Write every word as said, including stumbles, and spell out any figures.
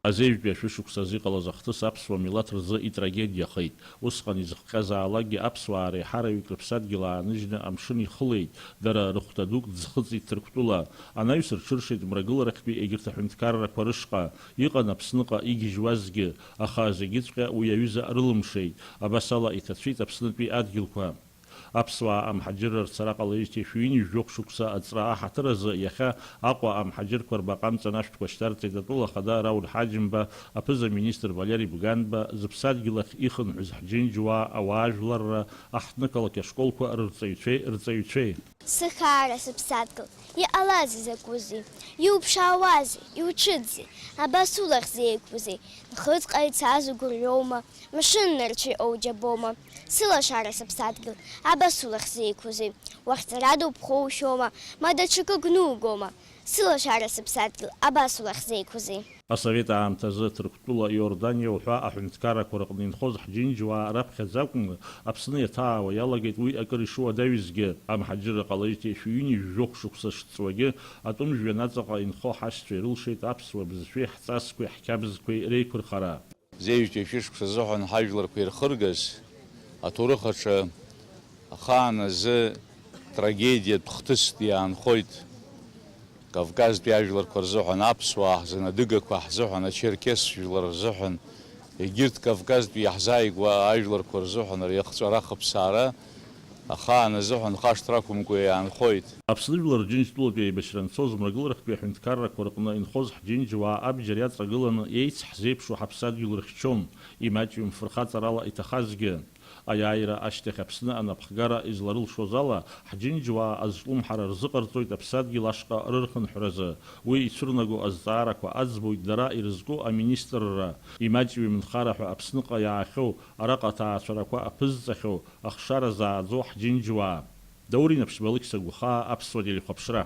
Азеижәтәи ашәышықәсазы иҟалаз ахҭыс аԥсуа милаҭ рзы итрагедиахеит. Усҟан изыхҟьазаалакгьы аԥсуаа реиҳараҩык рыԥсадгьыл ааныжьны амшын ихылеит, дара рыхәда дук ӡхыҵит Ҭырқәтәыла. Анаҩс рҽыршеит Мрагыларахьтәи егьырҭ аҳәынҭқаррақәа рышҟа. Иҟан Аԥсныҟа игьежьуазгьы, аха зегьыҵәҟьа уи аҩыза рылымшеит. Абас ала иҭацәит Аԥснытәи адгьылқәа. Аԥсуаа амҳаџьырра рцара ҟалеижьҭеи шәи ҩынҩажәи жәохә шықәса аҵра аҳаҭыр азы иахьа Аҟәа амҳаџьырқәа рбаҟа амҵан ашәҭқәа шьҭарҵеит атәылахада Рауль Ҳаџьымба, аԥыза-министр Валери Бганба, зыԥсадгьыл ахь ихынҳәыз ҳџьынџьуаа, ауаажәларра, аҳҭнықалақь ашколқәа рырҵаҩцәеи рҵаҩцәеи. Сыхаара сыԥсадгьыл, иҟалазеи закәызеи, иуԥшаауазеи, иуҽыдзи, абас улахь зеиқәузеи, нхыҵҟа ицаз угәырҩоума, мшын нарцә иҟоу џьабоума, сылашара сыԥсадгьыл, абас улахь зеиқәузеи, уахьҵара дубхоушәома, ма даҽакы гәнугома, сылашара сыԥсадгьыл, абас улахь зеиқәузеи. Асовет аамҭазы Ҭырқәтәыла, Иорданиа уҳәа аҳәынҭқаррақәа рыҟны инхоз ҳџьынџьуаа раԥхьаӡа акәны Аԥсны иаҭаауа иалагеит уи акыр ишуадаҩызгьы. Амҳаџьырра ҟалеижьҭеи шәи ҩынҩажәи жәохә шықәса шҵуагьы, атәым жәҩан аҵаҟа инхо ҳашьцәа ирылшеит аԥсуа бызшәеи ҳҵасқәеи ҳқьабзқәеи реиқәырхара. Зеижәтәи ашәышықәса азыҳәан ҳажәларқәа ирхыргаз аҭоурых аҿы ахаан азы трагедиатә хҭыск иаанхоит. Кавказтәи ажәларқәа рзыҳәан, аԥсуаа ҳзын, адыгақәа ҳзыҳәан, ачерқьес жәлар рзыҳәан, егьырҭ Кавказтәи иаҳзааигәоу ажәларқәа рзыҳәан ари ахҵәара-ахыԥсаара ахаан азыҳәан хашҭра ақәымкәа иаанхоит. Аԥсны жәлар Рџьынџьтәылатәи аибашьра анцоз, Мрагыларахьтәи аҳәынҭқаррақәа рыҟны инхоз ҳџьынџьуаа абџьар иаҵагыланы еицҳзеиԥшу ҳаԥсадгьыл рыхьчон, имаҷҩым фырхаҵарала иҭахазгьы. Аиааира ашьҭахь Аԥсны анапхгара изларылшоз ала, ҳџьынџьуаа азҿлымҳара рзыҟарҵоит аԥсадгьыл ашҟа рырхынҳәразы. Уи ицәырнаго азҵаарақәа аӡбоит дара ирызку аминистрра, имаҷҩым нхара ҳәа Аԥсныҟа иаахьоу, араҟа аҭаацәарақәа аԥызҵахьоу, ахшара зааӡо ҳџьынџьуаа. Даур Инаԥшьба, Алықьса Гәхаа, Аԥсуа телехәаԥшра.